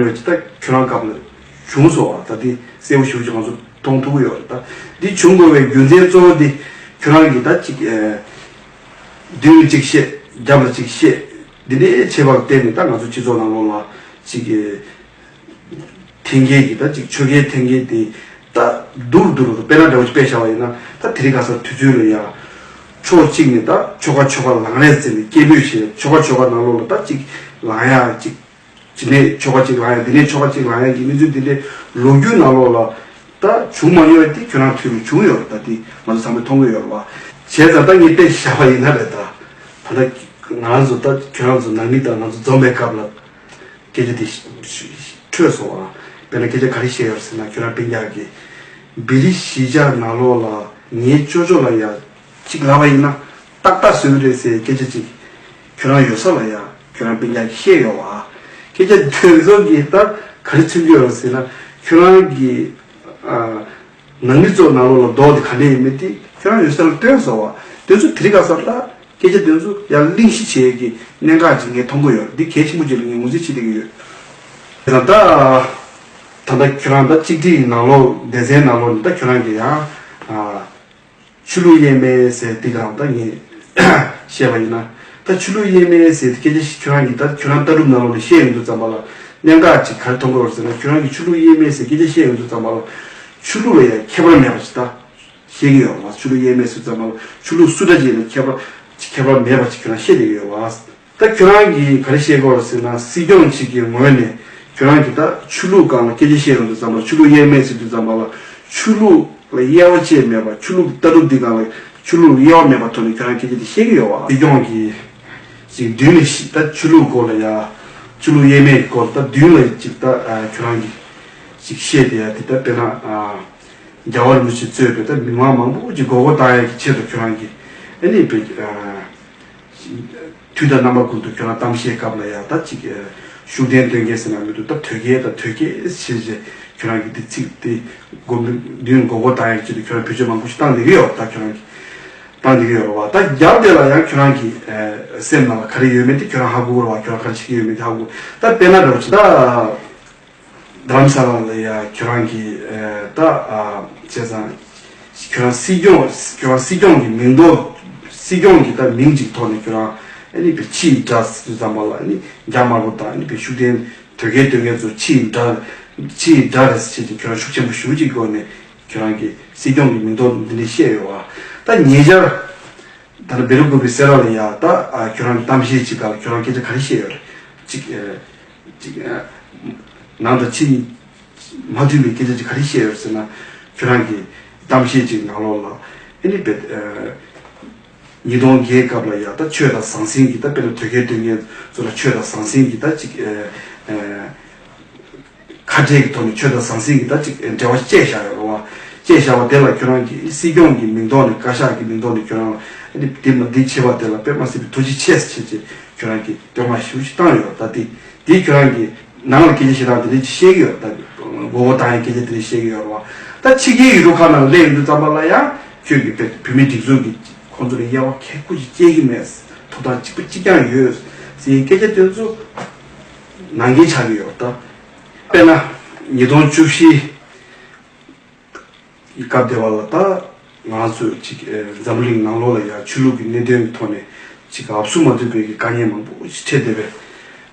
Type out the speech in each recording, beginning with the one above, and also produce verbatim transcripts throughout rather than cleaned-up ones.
ཡོད་ཅི་ད་ཁྱོད་རང་སྐབས་ལ་བྱུང་སོང་བ། ད་འདི་གསལ་པོ་ཞེ་པོ་ཅིག་ང་ཚོ་མཐོང་ཐུབ་ཀྱི་ཡོད་རེད། ད་འདི་བྱུང་དགོས་པའི་རྒྱུ་མཚན་གཙོ་བོ་འདི་ཁྱོད་རང་གིས་ད་ཅིག་ཨེ་མདུན་ལ་ཅིག་བཤད། རྒྱབ་ལ་ཅིག་བཤད། འདི་འདྲའི་བྱས་པར་བརྟེན་ནས་ད་ང་ཚོ་སྤྱི་ཚོགས་ནང་ལོགས་ལ་ཅིག་ཨེ་འཐེན་འཁྱེར་གྱི་ད་ཅིག་ཆོས་འགལ་འཐེན་འཁྱེར་དེ་ད་སྡུག་རུ་སྡུག་རུ་དཔེར་ན་འདྲ་བོ་ཅིག་དཔེ་བཞག་པ་ཡིན་ན། ད་དེ་རིང་ཁ་སང་དུས་ཚོད་ལ་ཡ་ཕྱོགས་གཅིག་ནས་ད་ཆོལ་ཁ་ཆོལ་ཁ་ལངས་རེས་ཟེར་ནས་སྐད་འབོད་བྱས། ཆོལ་ཁ་ཆོལ་ཁ་ནང་ལོགས་ལ་ད་ཅིག་ལངས་ཡ་ཅིག་ཅི་ནས་ཆོལ་ཁ་གཅིག་ལངས་ཡ། འདི་ནས་ཆོལ་ཁ་གཅིག་ལངས་ཡ་གི་གནས་ཚུལ་འདི་འདྲའི་ལོ་རྒྱུས་ནང་ལོགས་ལ་ད་བྱུང་མ་མྱོང་བ་དེ་ཁྱོད་རང་དུས་ལ་བྱུང་ཡོད་རེད། ད་དེ་ང་ཚོ་ཚང་མས་མཐོང་གི་ཡོད་རེད་བ། བྱས་ཙང་ད་ངས་དཔེ་བཞག་པ་ཡིན་ན་རེད། ད་ད་ལྟ་ང་རང་ཚོ་ད་ཁྱོད་རང་ཚོ་ནང་མི་དང་ང་ཚོ་འཛོམས་པའི་སྐབས་ལ་སྐད་ཆ་དེ་འཕྲོས་སོང་བ། དཔེར་ན་སྐད་ཆ་ག་རེ་བཤད་ཡོད་ཟེར་ན། ཁྱོད་རང་སྤུན་ཀྱག་གིས་བི་རི་གཞིས་ཆགས་ནང་ལོགས་ལ་ངའི་ཅོ་ཅོ་ལ་ཡ་གཅིག་ལབ་པ་ཡིན་ན་ཏག་ཏག་བཟོས་རེད་ཟེར་སྐད་ཆ་གཅིག་ཁྱོད་རང་ཡོད་ས་ལ་ཡ་ཁྱོད་རང་སྤུན་ཀྱག་གིས་བཤད་ཡོད་བ། སྐད་ཆ་དེ་ཚོ་གིས་ད་ག་རེ་མཚོན་གྱི་ཡོད་རེད་ཟེར་ན། ཁྱོད་རང་གི་ཨ་ནང་མི་ཚོ་ནང་ལོགས་ལ་རྡོག་དེ་ག་འདྲ་ཡིན་མིན་དེ་ཁྱོད་རང་ཡོད་ས་ལ་སྟོན་སོང་བ། དེ་ཚོ་དེ་རིང་ཁ་སང་ད་སྐད་ཆ་དེ་ཚོ་ཡང་གླེང་གཞི་བྱེད་ཀྱི་གནད་འགག་ཅིག་ངས་མཐོང་གི་ཡོད། འདི་གལ་ཆེན་པོ་ཅིག་ལ་ངས་ངོས་འཛིན་བྱེད་བསྡད་ཀྱི་ཡོད། ད་ད་ད་ལྟ་ཁྱོད་རང་ད་གཅིག་སྒྲིལ་ནང་ལོགས་སྡེ་ཚན་ནང་ལོགས་ནས་ད་ཁྱོད་རང་གི་ཡང་ཨ་ཆོས་ལུགས་དབྱེར་མེད་ཟེར་དེ་གང་ད་ངས་བཤད་པ་ཡིན་ན། ད་ཆོས་ལུགས་དབྱེར་མེད་ཟེར་དེ་སྐད་ཆ་ཞིག་ཁྱོད་རང་གིས་ད་ཁྱོད་རང་ལྟ་གྲུབ་ནང་ལོགས་ནས་བཤད་ཡོང་དུས་ཙམ་པ་ལ་གནད་འགག་ཅིག་ག་རེ་མཐོང་གི་ཡོད་ཟེར་ན། ཁྱོད་རང་གིས་ཆོས་ལུགས་དབྱེར་མེད་ཟེར་སྐད་ཆ་བཤད་ཡོང་དུས་ཙམ་པ་ལ་ཆོས་ལུགས་ལ་ཡང་ཁྱད་པར་མེད་པ་ཞིག་ད་བཤད་ཀྱི་ཡོད་རེད་བ། ཆོས་ལུགས་དབྱེར་མེད་ཟེར་དུས་ཙམ་པ་ལ་ཆོས་ལུགས་སུ་འདྲ་ཅིག་ཡིན་ན་ཁྱད་པར་ཁྱད་པར་མེད་པ་ཅིག་ཁྱོད་རང་བཤད་བསྡད་ཀྱི་ཡོད་རེད་བ། ད་ཁྱོད་རང་གིས་ག་རེ་བཤད་ཀྱི་ཡོད་རེད་ཟེར་ན། སྲིད་སྐྱོང་གཅིག་གི་ངོས་ནས་ཁྱོད་རང་གིས་ད་ཆོས་ལུགས་སྒང་ལ་སྐད་ཆ་བཤད་ཡོང་དུས་ཙམ་པ་ལ། ཆོས་ལུགས་དབྱེར་མེད་ཟེར་དུས་ཙམ་པ་ལ་ཆོས་ལུགས་ལ་དབྱེ་བ་བཅས་མེད་པ། ཆོས་ལུགས་ལྟ་གྲུབ་འདི་སྒང་ལ་ཆོས་ལུགས་དབྱེ་བ་མེད་པའི་ཐོག་ནས་ཁྱོད་རང་སྐད་ཆ་དེ་བཤད་ཀྱི་ཡོད་བ། སྲིད་སྐྱོང་གིས་ཅིག་མདུན་ལ་ཞིག་ད་ཆོས་ལུགས་སྐོར་ལ་ཡ། ཆོས་ལུགས་དབྱེར་མེད་ཀྱི་སྐོར་ད་མདུན་ལ་ཅིག་ད་ཨ་ཁྱོད་རང་གིས་ཅིག་བཤད་བསྡད་ཡ་དེ། ད་དཔེར་ན་ཨ་རྒྱལ་བ་རིན་པོ་ཆེ་གཙོས་པའི་ད་མི་མང་མང་པོ་ཅིག་མགོ་སྐོར་བཏང་ཡ་གི་ཆེད་དུ་ཁྱོད་རང་གིས་ཨ་ནི་བེད་ཨ། དུས་དང་རྣམ་པ་ཀུན་ཏུ་ཁྱོད་རང་གཏམ་བཤད་སྐབས་ལ་ཡང་ད་ཅིག་ཤུགས་ལྡན་སྟོན་མཁན་ཟེར་ན་མི་འདུག་ད་དོལ་རྒྱལ་དང་དོལ་རྒྱལ་ཞེས་བྱས་ཁྱོད་རང་གིས་འདི་ཚིག་འདི་མགོ་མདུན་མགོ་སྐོར་བཏང་ཡག་ཆེད་དུ་ཁྱོད་རང་བེད་སྤྱོད་མང་པོ་ཞིག་བཏང་བསྡད་ཀྱི་ཡོད་རེད། ད་ཁྱོད་རང་གིས་བཏང་བསྡད་ཀྱི་ཡོད་རེད་བ། ད་རྒྱབ་དེ་ལ་ཡང་ཁྱོད་རང་གི་སེམས་ནང་ལ་ག་རེ་ཡོད་མེད་དེ་ཁྱོད་རང་ཧ་གོ་གི་རེད་བ། ཁྱོད་རང་ག་རེ་བྱེད་ཀྱི་ཡོད་མེད་དེ་ཧ་གོ། ད་དཔེར་ན་འདྲ་བོ་ཅིག་ད། རྡ་རམ་ས་ལ་ལ་ཡ་ཁྱོད་རང་གི་ཨ་ད་ཨ་བྱས་ཙང་ཁྱོད་རང་སྲིད་སྐྱོང་ཁྱོད་རང་སྲིད་སྐྱོང་གི་མིང་ཐོག་སྲིད་སྐྱོང་གི་ད་མིང་གཅིག་ཐོག་ནས་ཁྱོད་རང་ཨ་ནི་བེད་ཕྱིའི་དགྲ་ཟེར་དུས་ཙམ་པ་ལ་ཨ་ནི་རྒྱ་དམར་པོ་དང་ཨ་ནི་བེད་ཤུགས་ལྡན་དོལ་རྒྱལ་དོན་གཉེར་ཚོ་ཕྱིའི་དགྲ་ཕྱིའི་དགྲ་རེད་ཟེར་བྱས་ཏེ་ཁྱོད་རང་ཤུགས་ཆེན་པོ་ཞེ་པོ་ཅིག་སྒོ་ནས་ཁྱོད་རང་གི་སྲིད་སྐྱོང་གི་མིང་ཐོག་འདི་འདྲ་བཤད་ཡོད་བ། ད་ཉེ་ཆར། ད་ནི་བེ་ལུ་ཀུ་པི་སེ་ར་ལ་ཡ་ད་ཨ་ཁྱོད་རང་གི་གཏམ་བཤད་ཅིག་སྒང་ལ་ཁྱོད་རང་སྐད་ཆ་ག་རེ་བཤད་ཡོད་རེད། ཅིག་ཨ་ཅིག་ཨ་ནང་དང་ཕྱི་མ་མཐུན་པའི་སྐད་ཆ་ཅིག་ག་རེ་བཤད་ཡོད་རེད་ཟེར་ན། ཁྱོད་རང་གི་གཏམ་བཤད་ཅིག་ནང་ལོགས་ལ་ཨ་ནི་བེ་ཨ་ཉིས་སྟོང་བརྒྱད་སྐབས་ལ་ཡ་ད་ཆོས་དང་ཟང་ཟིང་གི་ད་དཔེར་ན་དོལ་རྒྱལ་དོན་གཉེར་ཚོ་ལ་ཆོས་དང་ཟང་ཟིང་གི་ད་ཅིག་ཨ་ཨ། ཁ་བྲལ་གྱི་ཐོག་ནས་ཆོས་དང་ཟང་ཟིང་གི་ད་ཅིག་འབྲེལ་བ་བཅད་བཞག་ཡོད་རེད་བ། བཅད་བཞག་པ་དེ་ལ་ཁྱོད་རང་གིས་སྲིད་སྐྱོང་གི་མིང་ཐོག་ནས་བཀའ་ཤག་གི་མིང་ཐོག་ནས་ཁྱོད་རང་ལ་འདི་འདི་མ་འདི་བྱས་པ་དེ་ལ་དཔེ་མ་སྲིད་པའི་ཐུགས་རྗེ་ཆེ་ཟེར་བྱས་ཁྱོད་རང་གིས་བསྟོད་བསྔགས་ཞེ་པོ་ཞིག་བཏང་ཡོད། ད་འདི་འདི་ཁྱོད་རང་གིས་ནང་ལ་སྐད་ཆ་བཤད་སྟངས་དེ་འདྲ་ཅིག་བཤད་ཀྱི་ཡོད། ད་མགོ་སྐོར་བཏང་ཡག་སྐད་ཆ་དེ་འདྲ་བཤད་ཀྱི་ཡོད་རེད་བ། ད་ཕྱི་རྒྱལ་ཡུལ་གྲུ་ཁག་ནང་སླེབས་ཡོང་དུས་ཙམ་པ་ལ་ཡང་ཁྱོད་ཀྱིས་བོད་མི་སྒྲིག་འཛུགས་ཀྱིས་ཁོང་ཚོ་ལ་དབྱེ་བ་ཁྱེད་སྐུ་ཞིག་བཅད་ཀྱི་མེད། ཐོབ་ཐང་གཅིག་པ་གཅིག་རྐྱང་ཡོད་ཟེར་སྐད་ཆ་དེ་ཚོ་ནང་འགལ་ཆགས་ཀྱི་ཡོད། ད་དཔེར་ན་ཉིས་སྟོང་བཅུ་བཞི་སྐབས་དེ་བ་ལ་ད་ང་ཚོས་ཅིག་ཨེ་འཛམ་བུ་གླིང་ནང་ལོགས་ལ་ཡ་ཆོས་ལུགས་ཀྱི་གནད་དོན་གྱི་ཐོག་ནས་ཅིག་ཨབ་སུ་མ་ཐུབ་པའི་གི་དཀའ་ངལ་མང་པོ་ཞིག་འཕྲད་བསྡད་པའི་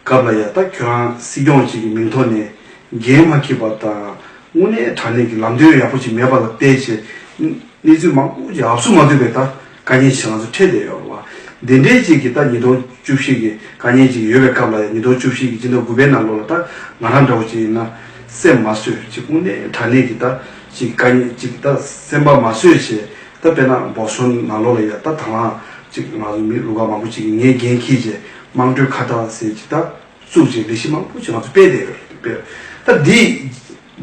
སྐབས་ལ་ཡ། ད་ཁྱོད་རང་སྲིད་སྐྱོང་ཅིག་གི་མིང་ཐོག་ནས་འགན་མ་འཁྱེར་པ་དང་དངོས་གནས་དྲང་གནས་ཀྱི་ལམ་སྟོན་ཡག་པོ་ཅིག་མེད་པ་ལ་བལྟས་བྱས། གནས་ཚུལ་མང་པོ་ཅིག་ཨབ་སུ་མ་ཐུབ་པའི་ད་དཀའ་ངལ་ཞིག་ང་ཚོ་འཕྲད་བསྡད་ཡོད་རེད་བ། འདི་འདྲའི་ཅིག་གི་ད་ཉིས་སྟོང་བཅུ་བཞི་གི་དཀའ་ངལ་ཅིག་ཡོད་པའི་སྐབས་ལ་ཡང་ཉིས་སྟོང་བཅུ་བཞི་གི་སྤྱི་ཟླ་དགུ་པའི་ནང་ལོགས་ལ་ད་ང་རང་འདྲ་བོ་ཅིག་ཡིན་ན་སེམས་མ་བཟོད་ཅིག་དངོས་གནས་དྲང་གནས་ཀྱི་ད་ཅིག་དཀའ་ངལ་ཅིག་ད་སེམས་པ་མ་བཟོད་བྱས། ད་དཔེར་ན་བོ་སོན་ནང་ལོགས་ལ་ཡང་ད་དང་བླངས་ཅིག་ང་ཚོ་མི་རུ་ཁག་མང་པོ་ཅིག་གིས་ངས་འགན་འཁྱེར་བྱས་དམངས་ཁྲོད་ཁ་བརྡ་ཟེར་ཅིག་ད། བཙུགས་བྱས་ལས་གཞི་མང་པོ་ཞིག་ང་ཚོ་སྤེལ་བསྡད་ཡོད་རེད། སྤེལ། ད་འདི་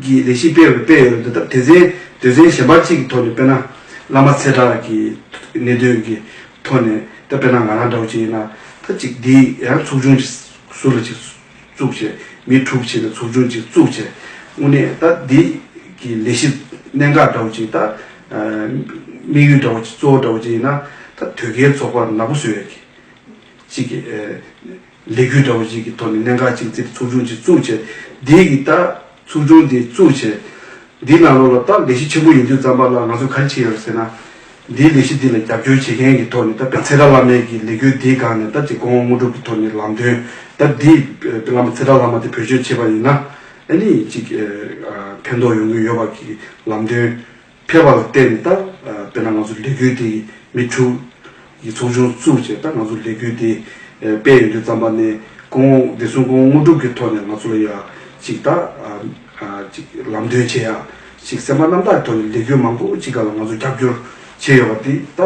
གི་ལས་གཞི་སྤེལ་བ་སྤེལ་ཡོད་རེད། ད་དེ་ཚན་དེ་ཚན་གཞན་པ་གཅིག་གི་ཐོག་ནས་དཔེར་ན་བླ་མ་ཚེ་བཀྲ་གི་གནད་དོན་གྱི་ཐོག་ནས་ད་དཔེར་ན་ང་རང་འདྲ་བོ་ཅིག་ཡིན་ན་ད་ཅིག་འདི་ཡང་ཚོགས་ཆུང་ཅིག་ཟུར་ལ་ཅིག་བཙུགས་བྱས་མི་དྲུག་བྱས་ནས་ཚོགས་ཆུང་ཅིག་བཙུགས་བྱས་དངོས་གནས་ད་འདི་གི་ལས་གཞི་གནད་འགག་འདྲ་བོ་ཅིག་ད་དམིགས་ཡུལ་འདྲ་བོ་ཅིག་གཙོ་བོ་འདྲ་བོ་ཅིག་ཡིན་ན་ད་དོལ་རྒྱལ་ཚོགས་པ་ནག་པོ་བཟོ་ཡག་གི་ཅིག་གི་ལས་འགུལ་འདྲ་བོ་ཞིག་གི་ཐོག་ནས་གནད་འགག་ཅིག་བརྩིས་ཚོགས་ཆུང་ཅིག་བཙུགས་བྱས། འདི་གི་ད་ཚོགས་ཆུང་འདི་བཙུགས་བྱས། འདི་ནང་ལོགས་ལ་ད་ལས་གཞི་ཆེན་པོ་ཡིན་དུས་ཙམ་པ་ལ་ང་ཚོ་ག་རེ་བྱས་ཡོད་ཟེར་ན། འདིའི་ལས་གཞི་འདི་ལ་རྒྱབ་སྐྱོར་བྱེད་མཁན་གྱི་ཐོག་ནས་ད་ཚེ་བཀྲ་བླ་མའི་གི་ལས་འགུལ་འདིའི་སྒང་ནས་ད་ཅིག་སྐུ་ངོ་དངོས་གྲུབ་ཀྱི་ཐོག་ནས་ལམ་སྟོན། ད་འདི་བླ་མ་ཚེ་བཀྲ་བླ་མ་དེ་བེད་སྤྱོད་བྱས་པ་ཡིན་ན། ཨ་ནི་ཅིག་ཕན་ཐོགས་ཡོང་གི་ཡོད་པ་གི་ལམ་སྟོན་ཕེབས་པ་ལ་བརྟེན་ནས། ད་དཔེར་ན་ང་ཚོ་ལས་འགུལ་དེ་མི་དྲུག་གི་ཚོགས་ཆུང་བཙུགས་བྱས། ད་ང་ཚོ་ལས་འགུལ་དེ་སྤེལ་ཡོང་དུས་ཙམ་པ་ནས་སྐུ་ངོ་བདེ་སྲུང་སྐུ་ངོ་དངོས་གྲུབ་ཀྱི་ཐོག་ནས་ང་ཚོ་ལ་ཡ་ཅིག་ད་ཅིག་ལམ་སྟོན་བྱེད་ཡ། ཅིག་སེམས་པ་རྣམ་དག་གི་ཐོག་ནས་ལས་འགུལ་མང་པོ་ཅིག་སྒང་ལ་ང་ཚོ་རྒྱབ་སྐྱོར་བྱས་ཡོད་པ་དེ་ད་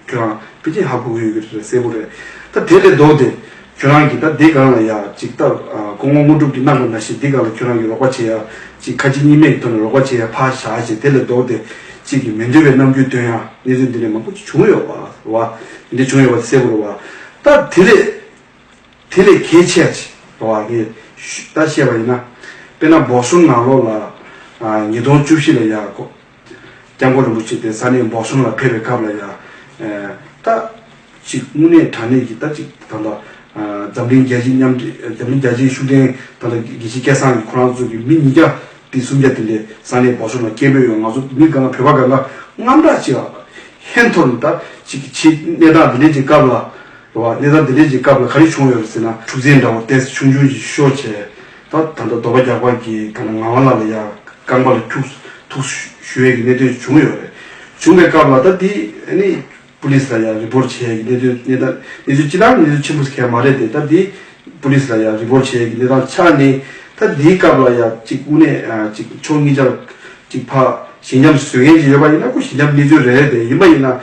ཁྱོད་རང་ཕལ་ཆེར་ཧ་གོ་གི་ཡོད་ཀྱི་རེད། གསལ་པོ་རེད། ད་དེ་ལས་ལྡོག་སྟེ་ཁྱོད་རང་གིས་ད་འདི་སྒང་ལ་ཡ་ཅིག་ད་སྐུ་ངོ་དངོས་གྲུབ་ཀྱིས་གནང་བ་ནང་བཞིན་འདི་སྒང་ལ་ཁྱོད་རང་གིས་རོགས་པ་བྱེད་ཡ། ཅིག་ཁ་ཅིག་གཉིས་མེད་ཀྱི་ཐོག་ནས་རོགས་པ་བྱེད་ཡ་ཕར་བཞག་བྱས། དེ་ལས་ལྡོག་སྟེ་ཅིག་གིས་མི་འདོད་པའི་རྣམ་འགྱུར་སྟོན་ཡ། གནས་ཚུལ་འདི་འདྲ་མང་པོ་ཅིག་བྱུང་ཡོད་པ་རེད་བ། འདི་འདྲ་བྱུང་ཡོད་པ་གསལ་པོ་རེད་བ། ད་དེ་ལས་དེ་ལས་གལ་ཆེ་ཅིག་རེད་བ། ངས་ད་བཤད་པ་ཡིན་ན། དཔེར་ན་སྦོག་གསུམ་ནང་ལོགས་ལ་ཉིས་སྟོང་བཅུ་བཞི་ལ་ཡ་སྐྱབས་མགོན་རིན་པོ་ཆེ་དེ་ས་གནས་སྦོག་གསུམ་ལ་ཕེབས་པའི་སྐབས་ལ་ཡ། ད་ཅིག་དངོས་གནས་དྲང་གནས་ཀྱི་ད་ཅིག་ད་ལྟ་འཛམ་གླིང་རྒྱལ་སྤྱིའི་མཉམ་འབྲེལ། འཛམ་གླིང་རྒྱལ་སྤྱིའི་ཤུགས་ལྡན་ད་ལྟ་དགེ་བཤེས་སྐལ་བཟང་གིས་ཁོ་རང་ཚོ་གི་མི་ཉིས་བརྒྱ་དེ་སུམ་བརྒྱ་དེ་འདྲའི་ས་གནས་སྦོག་གསུམ་ལ་སྐད་འབོད་ཡོང་། ང་ཚོ་མི་གང་ག་བོད་པ་གང་ག་དངངས་སྐྲག་ཅིག་ཧན་ཐོར་ནས། ད་ཅིག་ཕྱི་གནས་སྟངས་འདི་འདྲའི་ཅིག་སྐབས་ལ་རེད་བ། གནས་སྟངས་འདི་འདྲའི་ཅིག་སྐབས་ལ་ག་རེ་བྱུང་ཡོད་རེད་ཟེར་ན། འཁྲུག་རྩོད་འདྲ་བོ་ཏོག་ཙམ་ཆུང་ཆུང་ཅིག་ཤོར་བྱས། ད་ད་ལྟ་འདོད་པ་རྒྱག་པ་གིས་ད་ལྟ་ངག་དབང་ལགས་ལ་ཡ་རྐང་པ་ལ་ཁྱུག་ཐུག་ཞུ་ཡས་ཀྱི་གནད་དོན་བྱུང་ཡོད་རེད། བྱུང་བའི་སྐབས་ལ་ད་འདི་ཨ་ནི་པུ་ལིས་ལ་ཡ་རི་པོར་ཊི་བྱེད་ཡས་ཀྱི་གནད་དོན། གནས་སྟངས་གནས་ཚུལ་སྤྱི་བཏང་གནས་ཚུལ་ཆེན་པོ་ཞིག་གང་ཡང་མ་རེད་དེ། ད་འདི་པུ་ལིས་ལ་ཡ་རི་པོར་ཊི་བྱེད་ཡས་ཀྱི་གནས་སྟངས་ཆགས་ནས། ད་འདིའི་སྐབས་ལ་ཡ་ཅིག་དངོས་གནས་ཨ་ཅིག་ཕྱོགས་གཉིས་ཆར་ཅིག་ཕར་ཞི་འཇམ་བཟོ་མཁན་ཅིག་ཡོད་པ་ཡིན་ན། ཁོ་ཞི་འཇམ་གནས་ཚུལ་རེད་དེ། ཡིན་པ་ཡིན་ན་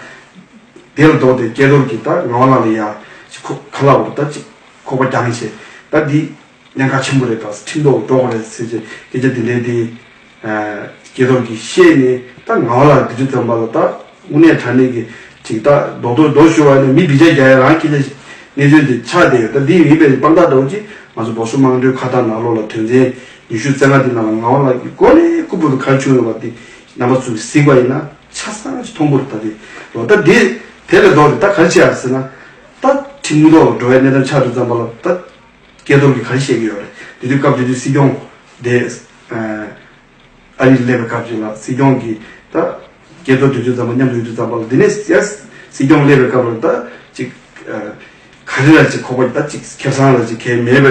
དེ་ལ་ལྡོག་སྟེ་སྐལ་རྡོར་གྱིས་ད་ངག་དབང་ལགས་ལ་ཡ་ཅིག་ཁོ་ཁ་ལག་བར་ད་ཅིག་ཁོག་པ་རྒྱག་མཁན་བྱས། ད་འདི་གནད་འགག་ཆེན་པོ་རེད། ད་ཁྲིམས་ཐོག་འགྲོ་དགོས་རེད་ཟེར་བྱས་སྐད་ཆ་འདི་འདྲའི་དེ་སྐལ་རྡོར་གྱིས་བཤད་ནས། ད་ངག་དབང་ལགས་འདི་དུས་ཙམ་པ་ལ་ད་དངོས་གནས་དྲང་གནས་ཀྱི་ཅིག་ད་རྡོག་རྡོག་རྡོག་ཞུ་བ་ནི་མི་འབུད་ཆ་རྒྱག་ཡ་རང་སྐད་ཆ་གནས་ཚུལ་འདི་ཆགས་བསྡད་ཡོད། ད་འདི་ཡིན་པའི་དཔང་རྟགས་འདྲ་བོ་ཅིག་ང་ཚོ་སྦོག་གསུམ་དམངས་ཁྲོད་ཁ་བརྡ་ནང་ལོགས་ལ་དོན་ཚན་ཉི་ཤུ་རྩ་ལྔ་འདི་ནང་ལ་ངག་དབང་ལགས་ཀྱིས་མགོ་ནས་རྐུབ་བར་དུ་ག་རེ་བྱུང་ཡོད་པ་འདི་རྣམ་པ་ཚོས་གཟིགས་པ་ཡིན་ན་ཆ་ཚང་ཞིག་མཐོང་གི་རེད། ད་འདི་ལོ་ད་འདི་དེ་ལས་ལྡོག་སྟེ་ད་ག་རེ་བྱེད་ཡ་ཟེར་ན། ད་ཁྲིམས་ཐོག་འགྲོ་བའི་གནས་སྟངས་ཆགས་དུས་ཙམ་པ་ལ་ད་སྐལ་རྡོར་གྱིས་ག་རེ་བཤད་ཀྱི་ཡོད་རེད། དེ་དུས་སྐབས་དེ་དུས་སྲིད་སྐྱོང་དེ་ཨ་རི་སླེབས་པའི་སྐབས་ཅིག་ལ་སྲིད་སྐྱོང་གིས་ད་སྐལ་རྡོར་དེ་དུས་ཙམ་པ་མཉམ་དུ་ཡོད་དུས་ཙམ་པ་ལ། དེ་ནས་ཡ་སྲིད་སྐྱོང་སླེབས་པའི་སྐབས་ལ་ད་ཅིག་ག་རེ་ལ་ཅིག་ཁོག་པ་ད་ཅིག་ཁེ་བཟང་ལ་ཅིག་གལ་མེད་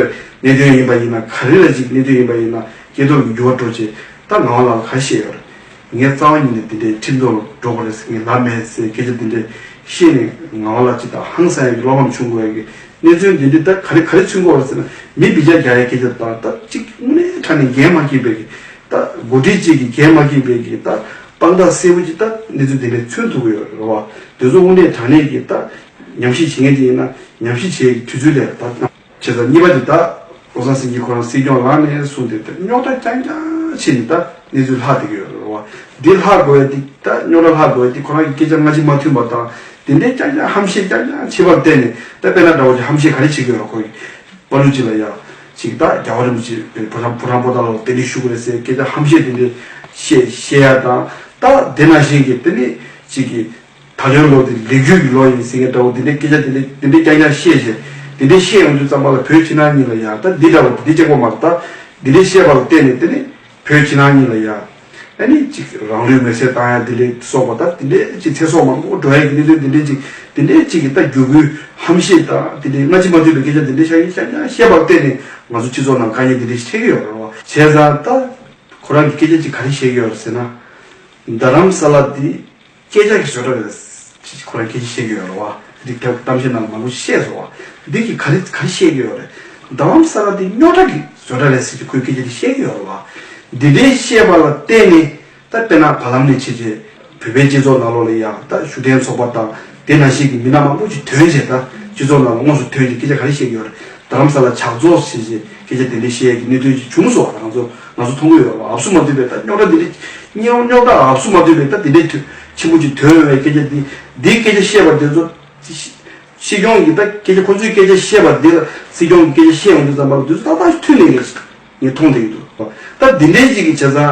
པའི་གནད་དོན་ཡིན་པ་ཡིན་ན། ག་རེ་ལ་ཅིག་གནད་དོན་ཡིན་པ་ཡིན་ན་སྐལ་རྡོར་གྱིས་འགྱུར་བ་འགྲོ་བྱས། ད་ངག་དབང་ལགས་ལ་ག་རེ་བཤད་ཡོད་རེད། ངས་རྩ་བ་ཉིད་ནས་འདི་འདྲའི་ཁྲིམས་ཐོག་འགྲོ་དགོས་རེད་ཟེར་ངས་ལབ་མེད་ཟེར་སྐད་ཆ་འདི་འདྲ་བཤད་ནས། ངག་དབང་ལགས་ཅིག་ད་ཧང་སང་ཡག་གི་བློ་ཕམ་བྱུང་དགོས་ཡག་གི་གནས་ཚུལ་འདི་འདྲ་ད་ག་རེ་ག་རེ་མཚོན་གྱི་ཡོད་རེད་ཟེར་ན། མི་འབུད་ཆ་རྒྱག་ཡག་སྐད་ཆ་དང་། ད་ཅིག་དངོས་གནས་དྲང་གནས་འགན་མ་འཁྱེར་བའི་གི། ད་འགོ་ཁྲིད་ཅིག་གིས་འགན་མ་འཁྱེར་བའི་གི་ད་དཔང་རྟགས་གསལ་པོ་ཅིག་ད་གནས་ཚུལ་འདི་འདྲ་མཚོན་ཐུབ་ཀྱི་ཡོད་རེད་བ། དེ་ཚོ་དངོས་གནས་དྲང་གནས་ཀྱི་ད་ཉམས་ཞིབ་བྱེད་མཁན་ཅིག་ཡིན་ན་ཉམས་ཞིབ་བྱེད་ཡག་གི་དུས་ཚོད་ལས་ད། བྱས་ཙང་གཉིས་པ་དེ་ད་བློ་བཟང་སེང་གེ་ཁོ་རང་སྲིད་སྐྱོང་ལངས་ནས་བཟུང་སྟེ་ད་རྙོག་དྲ་རྐྱང་རྐྱང་བྱས་ནས་ད་གནས་ཚུལ་ལྷག་བསྡད་ཀྱི་ཡོད་རེད་བ། འདི་ལྷག་དགོས་ཡ་འདི། ད་རྙོག་དྲ་ལྷག་དགོས་ཡ་འདི་ཁོ་རང་གི་སྐད་ཆ་སྔ་ཕྱི་མ་མཐུན་པ་དང་དེ་འདྲའི་རྐྱང་རྐྱང་ཧམ་བཤད་རྐྱང་རྐྱང་བྱས་པར་བརྟེན་ནས། ད་དཔེར་ན་འདྲ་བོ་ཅིག་ཧམ་བཤད་ག་རེ་བྱེད་ཀྱི་ཡོད་རེད། ཁོ་གིས་པ་ལུ་ཅིག་ལ་ཡ་ཅིག་ད་རྒྱལ་བ་རིན་པོ་ཆེ་བོད་རང་བོད་རང་པོ་ཏཱ་ལ་རྟེན་འབྲེལ་ཞུ་དགོས་རེད་ཟེར་སྐད་ཆ་ཧམ་བཤད་དེ་འདྲའི་བཤད་བཤད་ཡ་དང་། ད་དེ་ནང་བཞིན་གྱི་དེ་ནི་ཅིག་གི་ད་ལོའི་ལོ་དེ་ལས་འགུལ་གྱི་ལོ་ཡིན་ཟེར་མཁན་འདྲ་བོ་དེ་འདྲའི་སྐད་ཆ་དེ་འདྲའི་དེ་འདྲའི་རྐྱང་རྐྱང་བཤད་བྱས། དེ་འདྲའི་བཤད་ཡོང་དུས་ཙམ་པ་ལ་བོད་ཕྱི་ནང་གཉིས་ལ་ཡང་ད་འདི་འདྲ་བོ་དེ་འདྲའི་སྐྱེ་བོ་མ་རེད། ད་དེ་འདྲའི་བཤད་པ་ལ་བརྟེན་ནས་དེ་ནི་བོད་ཕྱི་ནང་གཉིས་ལ་ཡང་ཨ་ནི་ཅིག་རང་ལུས་མེར་སྲེག་བཏང་ཡ་དེ་ལས་སོགས་པ། ད་དེ་འདྲའི་ཅིག་ཚེ་སྲོག་མང་པོ་འགྲོ་ཡ་གི་གནད་དོན་དེ་འདྲའི་ཅིག་དེ་འདྲའི་ཅིག་གི་ད་རྒྱུ་འགུལ་ཧམ་བཤད་དང་དེ་འདྲའི་སྔ་ཕྱི་མ་མཐུན་པའི་སྐད་ཆ་དེ་འདྲའི་ཤ་ཡིན་ཤ་ཡང་བཤད་པ་ལ་བརྟེན་ནས་ང་ཚོ་སྤྱི་ཚོགས་ནང་དཀའ་ངལ་དེ་འདྲའི་ཞིག་འཕྲད་ཀྱི་ཡོད་རེད་བ། བྱས་ཙང་ད་ཁོ་རང་གི་སྐད་ཆ་ཅིག་ག་རེ་བཤད་ཀྱི་ཡོད་རེད་ཟེར་ན། རྡ་རམ་ས་ལ་འདི་སྐད་ཆ་གི་བཟོ་གྲྭ་རེད། ཅིག་ཁོ་རང་སྐད་ཆ་བཤད་ཀྱི་ཡོད་རེད་བ། འདི་གཏམ་བཤད་ནང་མང་པོ་བཤད་སོང་བ། འདི་གི་ག་རེ་ག་རེ་བཤད་ཀྱི་ཡོད་རེད། རྡ་རམ་ས་ལ་འདི་རྙོག་དྲ་གི་བཟོ་གྲྭ་རེད་ཟེར་གྱི་ཁོའི་སྐད་ཆ་འདི་བཤད་ཀྱི་ཡོད་རེད་བ། འདི་འདྲའི་བཤད་པ་ལ་བརྟེན་ནས་ད་དཔེར་ན་བར་ལམ་ནས་བྱས་རྗེས་བོད་པའི་སྤྱི་ཚོགས་ནང་ལོགས་ལ་ཡང་ད་ཤུགས་ལྡན་ཚོགས་པ་དང་དེ་ནང་བཞིན་གྱི་མི་སྣ་མང་པོ་ཞིག་ཐོན་རྗེས། ད་སྤྱི་ཚོགས་ནང་ལ་དངོས་སུ་ཐོན་རྗེས་སྐད་ཆ་ག་རེ་བཤད་ཀྱི་ཡོད་རེད། རྡ་རམ་ས་ལ་ཇག་ཚོགས་ཟེར་བྱས་སྐད་ཆ་དེ་འདྲ་བཤད་ཀྱི་གནད་དོན་ཅིག་བྱུང་སོང་བ། ང་ཚོ་ང་ཚོ་མཐོང་གི་ཡོད་རེད་བ། ཨབ་སུ་མ་ཐུབ་པའི་ད་རྙོག་དྲ་དེ་འདྲ་རྙོག་རྙོག་དྲ་ཨབ་སུ་མ་ཐུབ་པའི་ད་དེ་འདྲ་ཐོན་ཆེན་པོ་ཅིག་ཐོན་ཡོང་བའི་སྐད་ཆ་འདི་འདིའི་སྐད་ཆ་བཤད་པ་དེ་ཚོ་སྲིད་སྐྱོང་གིས་ད་སྐད་ཆ་ཁོ་ཚོའི་སྐད་ཆ་བཤད་པ་འདི་ལ་སྲིད་སྐྱོང་གིས་སྐད་ཆ་བཤད་ཡོང་དུས་ཙམ་པ་ལ་དེ་ཚོ་ཏག་ཏག་མཐུན་ནས་ངས་ངས་མཐོང་བསྡད་ཀྱི་འདུག་ད་འདི་འདྲའི་ཅིག་གི་བྱས་ཙང་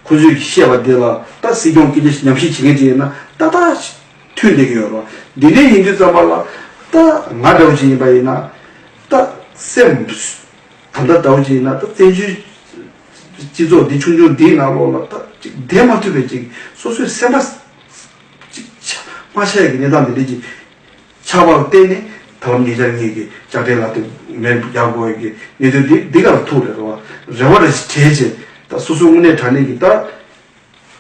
ཁོ་ཚོས་བཤད་པ་འདི་ལ་ད་སྲིད་སྐྱོང་སྐད་ཆ་ཉམས་ཞིབ་བྱེད་མཁན་ཅིག་ཡིན་ན་ཏག་ཏག་མཐུན་བསྡད་ཀྱི་ཡོད་རེད། འདི་འདྲའི་ཡིན་དུས་ཙམ་པ་ལ་ད་ང་འདྲ་བོ་ཅིག་ཡིན་པ་ཡིན་ན། ད་སེམས་ད་ལྟ་ལྟ་བུ་ཅིག་ཡིན་ན། ད་བཙན་བྱོལ་སྤྱི་ཚོགས་འདི་ཆུང་ཆུང་འདིའི་ནང་ལོགས་ལ་ད་ཅིག་བསྡད་མ་ཐུབ་པའི་ཅིག་སོ་སོའི་སེམས་པ་ཅིག་ཆ་མ་ཆགས་ཡག་གི་གནས་སྟངས་འདི་འདྲ་ཅིག་ཆགས་པར་བརྟེན་ནས། ད་ལམ་ཉེ་ཆར་ངེད་ཀྱི་ལྕགས་སྤྲེལ་ལ་དེ་མེར་རྒྱག་དགོས་ཡག་གི་གནད་དོན་འདི་འདི་ག་ལ་ཐུག་རེད། རེད་བ། རེ་བ་རེ་བྱས་བྱས། ད་སོ་སོ་དངོས་གནས་དྲང་གནས་ཀྱི་ད་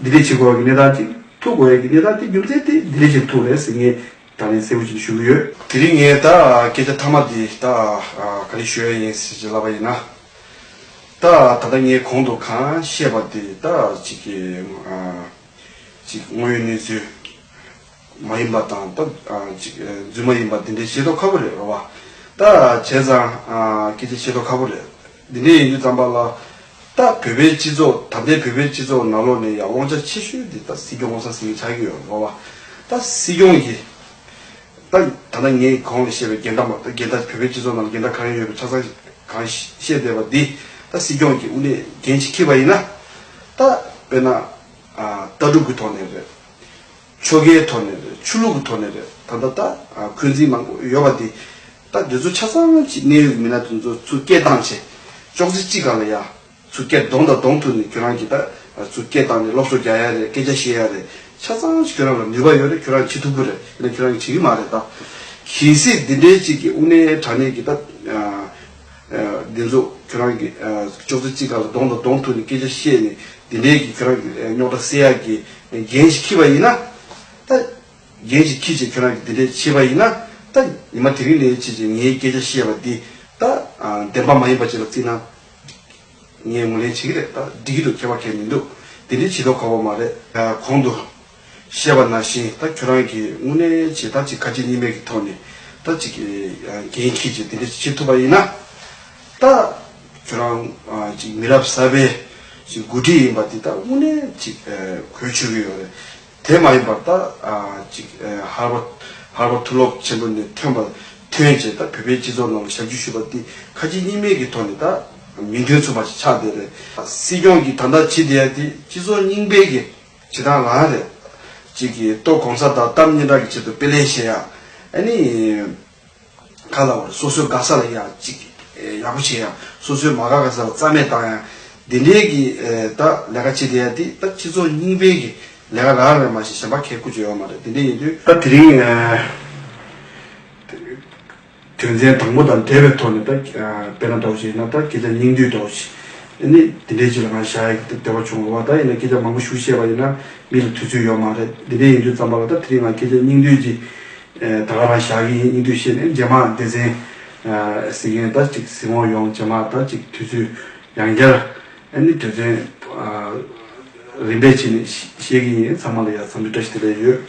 འདི་འདྲས་བྱེད་དགོས་ཡག་གི་གནས་སྟངས་ཅིག་ཐུག་དགོས་ཡག་གི་གནས་སྟངས་དེ་རྒྱུ་མཚན་དེ་འདི་འདྲས་ཅིག་ཐུག་རེད་ཟེར། ངས་ད་ནས་གསལ་པོ་ཅིག་ཞུ་གི་ཡོད། དེ་རིང་ངས་ད་སྐད་ཆ་མཐའ་མ་འདི་ད་ག་རེ་ཞུ་ཡ་ཡིན་ཟེར་ཅིག་ལབ་པ་ཡིན་ན། ད་ད་ལྟ་ངས་གོང་དུ་གང་བཤད་པ་དེ་ད་ཅིག་གི་ཅིག་དངོས་ཡོད་གནས་ཚུལ་མ་ཡིན་པ་དང་། ད་ཅིག་རྫུན་མ་ཡིན་པ་འདི་འདྲའི་ཤེས་རྟོགས་ཁག་པོ་རེད། རེད་བ། ད་བྱས་ཙང་སྐད་ཆ་ཤེས་རྟོགས་ཁག་པོ་རེད། འདི་འདྲའི་ཡིན་དུས་ཙམ་པ་ལ། ད་བོད་པའི་སྤྱི་ཚོགས། ད་ལྟའི་བོད་པའི་སྤྱི་ཚོགས་ནང་ལོགས་ནས་ཡང་དབང་ཆ་ཆེ་ཤོས་འདི་ད་སྲིད་སྐྱོང་༸གོང་ས་༸སྐྱབས་མགོན་ཆགས་ཀྱི་ཡོད་རེད་བ། ད་སྲིད་སྐྱོང་གིས་ད་ད་ལྟ་ངས་གོང་ལ་བཤད་པའི་འགལ་ཟླ་མ། ད་འགལ་ཟླ་བོད་པའི་སྤྱི་ཚོགས་ནང་ལ་འགལ་ཟླ་གང་ཡོད་པའི་ཆ་ཚང་གང་བཤད་བསྡད་པ་འདི། ད་སྲིད་སྐྱོང་གིས་དངོས་གནས་འགན་ཅིག་འཁྱེར་པ་ཡིན་ན། ད་དཔེར་ན་ལྟ་གྲུབ་ཀྱི་ཐོག་ནས་རེད། ཆོལ་ཁའི་ཐོག་ནས་རེད། ཆོས་ལུགས་ཀྱི་ཐོག་ནས་རེད། ད་ལྟ་ད་འཁོན་འཛིན་མང་པོ་ཡོད་པ་འདི། ད་འདི་ཚོ་ཆ་ཚང་ཅིག་གནད་ཡོད་ཀྱི་མི་སྣ་དེ་ཚོ་ཚུར་སྐད་བཏང་བྱས། ཅོག་ཙེ་གཅིག་སྒང་ལ་ཡ། ཚུར་སྐད་གདོང་དང་གདོང་ཐུག་ནས་ཁྱོད་རང་གིས་ད་ཚུར་སྐད་བཏང་ནས་སློབ་གསོ་རྒྱག་ཡ་རེད། སྐད་ཆ་བཤད་ཡ་རེད། ཆ་ཚང་ཅིག་ཁྱོད་རང་ལ་ནུས་པ་ཡོད་རེད། ཁྱོད་རང་བྱེད་ཐུབ་ཀྱི་རེད། ཡིན་ན་ཁྱོད་རང་གིས་བྱེད་ཀྱི་མ་རེད། ད་གལ་སྲིད་འདི་འདྲའི་ཅིག་གི་དངོས་གནས་དྲང་གནས་ཀྱི་ད། འདི་ཚོ་ཁྱོད་རང་གིས་ཅོག་ཙེ་གཅིག་སྒང་ལ་གདོང་དང་གདོང་ཐུག་ནས་སྐད་ཆ་བཤད་ནས། འདི་འདྲའི་གི་ཁྱོད་རང་གི་རྙོག་དྲ་སེལ་ཡག་གི་འགན་ཞིག་འཁྱེར་པ་ཡིན་ན། ད་འགན་ཞིག་འཁྱེར་བྱས་ཁྱོད་རང་གིས་འདི་འདྲའི་བྱས་པ་ཡིན་ན། ད་ཉི་མ་དེ་རིང་ནས་བྱས་བྱས་ངའི་སྐད་ཆ་བཤད་པ་འདི་ད་བདེན་པ་མ་ཡིན་པ་ཅིག་ལ་བརྩིས་ན། ངས་ངོས་ལེན་བྱེད་ཀྱི་རེད། ད་འགྲིག་གི་འདུག་ཁྱད་པར་གང་ཡང་མི་འདུག་དེ་འདྲའི་བྱེད་མདོག་ཁ་པོ་མ་རེད། གོང་དུ་བཤད་པ་ནང་བཞིན། ད་ཁྱོད་རང་གིས་དངོས་གནས་བྱས་ད་ཅིག་ཁ་ལྕེ་གཉིས་མེད་ཀྱི་ཐོག་ནས་ད་ཅིག་འགན་འཁྱེར་བྱས་དེ་འདྲ་ཅིག་བྱེད་ཐུབ་པ་ཡིན་ན། ད་ཁྱོད་རང་ཅིག་མི་རབས་གསར་པའི་ཅིག་འགོ་ཁྲིད་ཡིན་པ་འདི་ད་དངོས་གནས་ཅིག་གོ་ཆོད་ཀྱི་ཡོད་རེད། དེ་མ་ཡིན་པར་ད་ཅིག་ཧར་པ་ཧར་པ་མཐུ་ལོག་ཆེན་པོ་ནས་ཐོན་པ། ཐོན་བྱས་ད་བོད་པའི་སྤྱི་ཚོགས་ནང་ལ་ཞབས་ཞུ་ཞུས་པ་འདི་ཁ་ལྕེ་གཉིས་མེད་ཀྱི་ཐོག་ནས་ད་མིང་དོན་མཚུངས་པ་ཞིག་ཆགས་བསྡད་རེད། སྲིད་སྐྱོང་གིས་ད་ལྟ་བྱེད་བསྡད་ཡ་དེ་སྤྱི་ཚོགས་རྙིང་པའི་གི་བྱེད་སྟངས་རང་རེད། ཅིག་གི་ལྟོ་གོང་ས་དང་གཏམ་སྙན་གྲགས་ཀྱི་ཆེད་དུ་དཔེ་ལེན་བྱེད་ཡ། ཨ་ནི། ག་ལ་བར་སོ་སོའི་དགའ་ས་ལ་ཡ་ཅིག་ཡག་པོ་བྱེད་ཡ། སོ་སོའི་མ་དགའ་དགའ་ས་ལ་རྩ་མེད་བཏང་ཡ། འདི་འདྲའི་གི་ད་ལས་ཀ་བྱེད་བསྡད་ཡ་དེ་ད་སྤྱི་ཚོགས་རྙིང་པའི་གི་ལས་ཀ་རང་རེད། མ་གཞི་གཞན་པ་གས་ཁུ་ཅོ་ཡོད་མ་རེད། འདི་འདྲ་ཡིན་དུས་ད་དེ་རིང་དོན་ཚན་དང་པོ་དང་འབྲེལ་བའི་ཐོག་ནས། ད་དཔེར་ན་འདྲ་བོ་ཞིག་ཡིན་ན། ད་སྐད་ཆ་སྙིང་བསྡུས་འདྲ་བོ་ཞིག་ཨ་ནི་འདི་འདྲའི་ཅིག་ལ་ང་བཞག་ཡ་གི་འདོད་པ་བྱུང་བ། ད་ཡིན་ན་སྐད་ཆ་མང་པོ་ཞིག་བཤད་པ་ཡིན་ན་མི་ལ་དུས་ཚོད་ཡོད་མ་རེད། འདི་འདྲ་ཡིན་དུས་ཙམ་པ་ལ་ད་དེ་རིང་ང་སྐད་ཆ་སྙིང་བསྡུས་ཅིག་ད་ག་རང་བཞག་གི་ཡིན། སྙིང་བསྡུས་བཤད་ནས་རྗེས་མ་སྡེ་ཚན་ཟེར་མཁན་ད་ཅིག་གཟིགས་མོ་ཡོང་། རྗེས་མ་ད་ཅིག་དུས་ཚོད་ཡང་བསྐྱར་ཨ་ནི་དོན་ཚན་རིམ་པས་བྱས་ནས་བཤད་ཀྱི་ཡིན། ཚང་མ་ལ་ཡ་འཚམས་འདྲི་བཀྲ་ཤིས་བདེ་ལེགས་ཡོད།